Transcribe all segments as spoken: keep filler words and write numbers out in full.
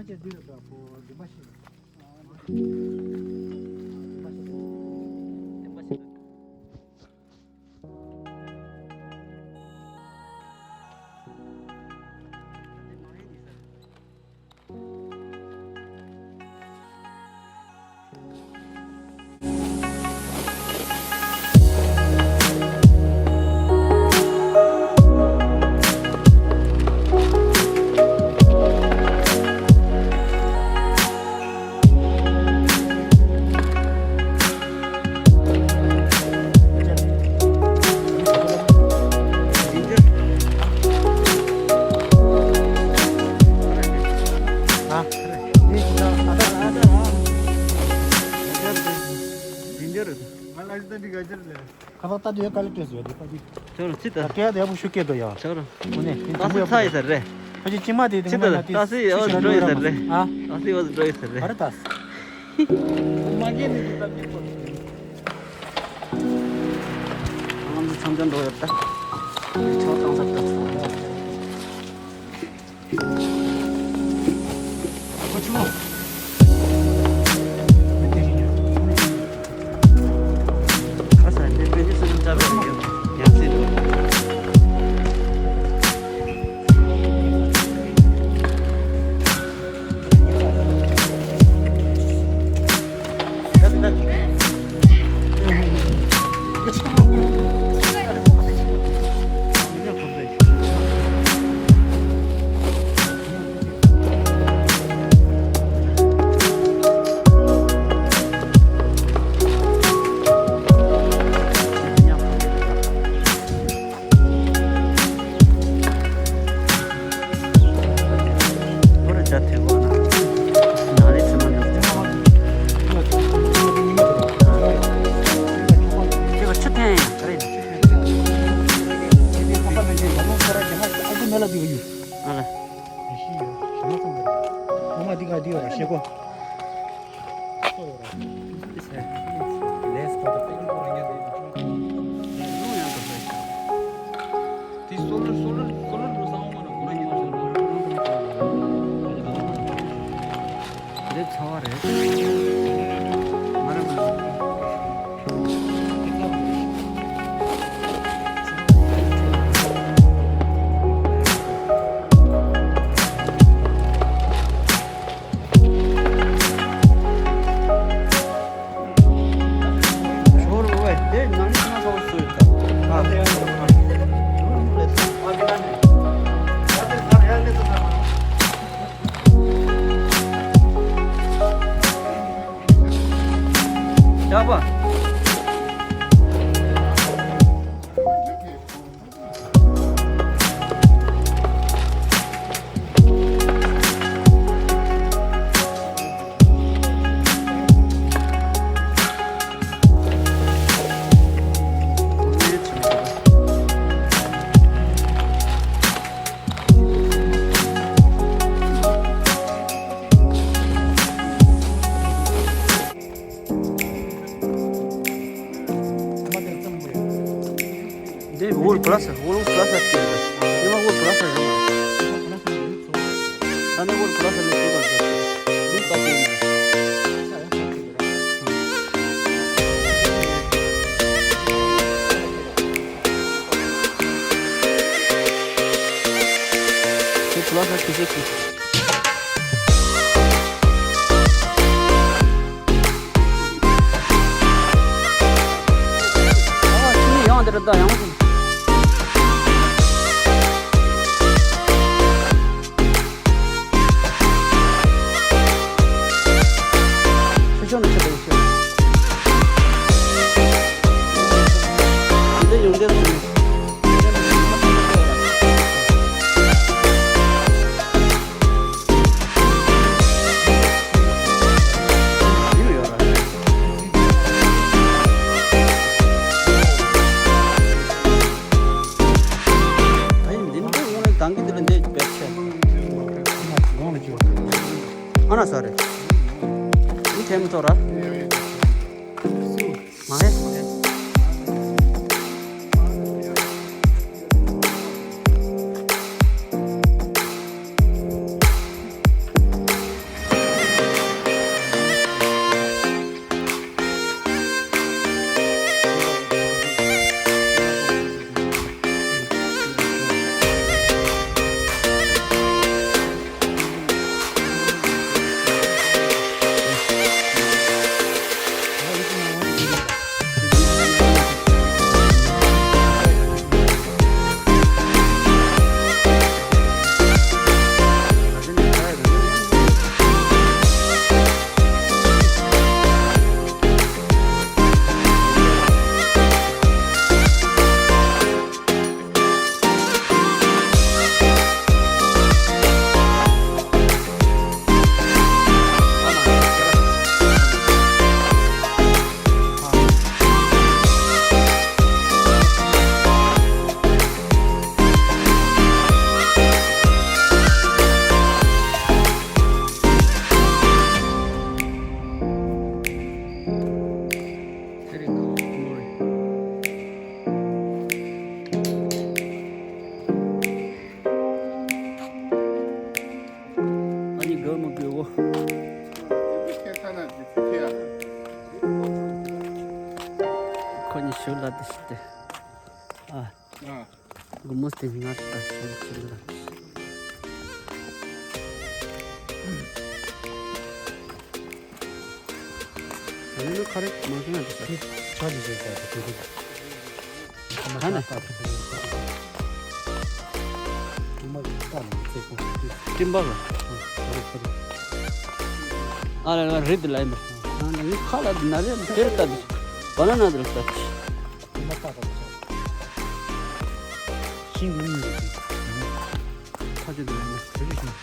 ཁྱེད་འདི་རེད་པ། ཁོ་རིམ་པ་ཞིག་ཁ་ལག་ད་འདི་ག་ཅིར་ལས། ཁ་ལག་ད་འདི་ཡོད་ག་ལེ་ཏོས་ཡོད་འདི་པ་འདི། ཆོར་ཅི་ད། ད་སྐད་ཡག་པོ་ཤུགས་སྐད་དོ་ཡ། ཆོར། འོ་ནས་དེ་ད་སི་ཚ་ཡི་ཟེར་རེད། ཕ་ཅི་ཅི་མ་དེ་དེ་ཅི་ད་ད་སི་ཨོ་འགྲོ་ཡི་ཟེར་རེད། ཨ། ད་སི་ཨོ་འགྲོ་ཡི་ཟེར་རེད། ཨ་རེ་ད། མ་གི་ནི་དེ་ད་མི་པོ། ང་ཚོ་འཆམ་འཆམ་འགྲོ་ཡོད་ད། ཆོག་ཏང་ས་ད། འདི་འོར་པ་ལ་ས་འོར་པ་ལ་ས་སྐྱེས་པ། ཉི་མ་འོར་པ་ལ་ས་རེད་མ། ད་ནི་འོར་པ་ལ་ས་ལ་སྐྱེས་པ་རེད། འདི་ལྟ་སྐྱེས་མ། འོར་པ་ལ་ས་སྐྱེས་སྐྱེས། ཨ་ཕྱི་ནས་ཡང་འདིར་ལྟ་ཡང་། ཆུ་ཆུ་ནས་ཆུ་དང་ཆུ། འདི་ཡོང་འདིར་ཆུ། ཨ་ནི་ས་རེད། འདི་ཐེམ་ཐོ་ར། མ་ཧེ། ཨ། ཨ། སྒོར་མོ་སྟེ་ང་ལྟ་ཞིག་ཅི་འདྲ། ཨ་ནི་ཁ་རེ་མ་ཁེ་ན་དེ་ཆ་ཆ་ཅི་ཟེར་ད་དེ་དེ། ཁ་ནས། སྤྲིན་པ་ལ། ཨ་ལ་ལ་རི་དེ་ལ་ཡིན་པ། ཨ་ནི་ཁ་ལ་ན་རེ་དེར་ལྟ་དེ། བ་ན་ན་དེར་ལྟ་དེ། ཤིང་གི་གཉིས་རེད། ཁ་ཅིག་དེ་ལ་ཡིན་པ། དེ་རི་ཤིང་།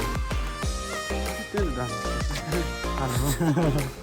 དེ་ལ་ད། ཨ་ལ།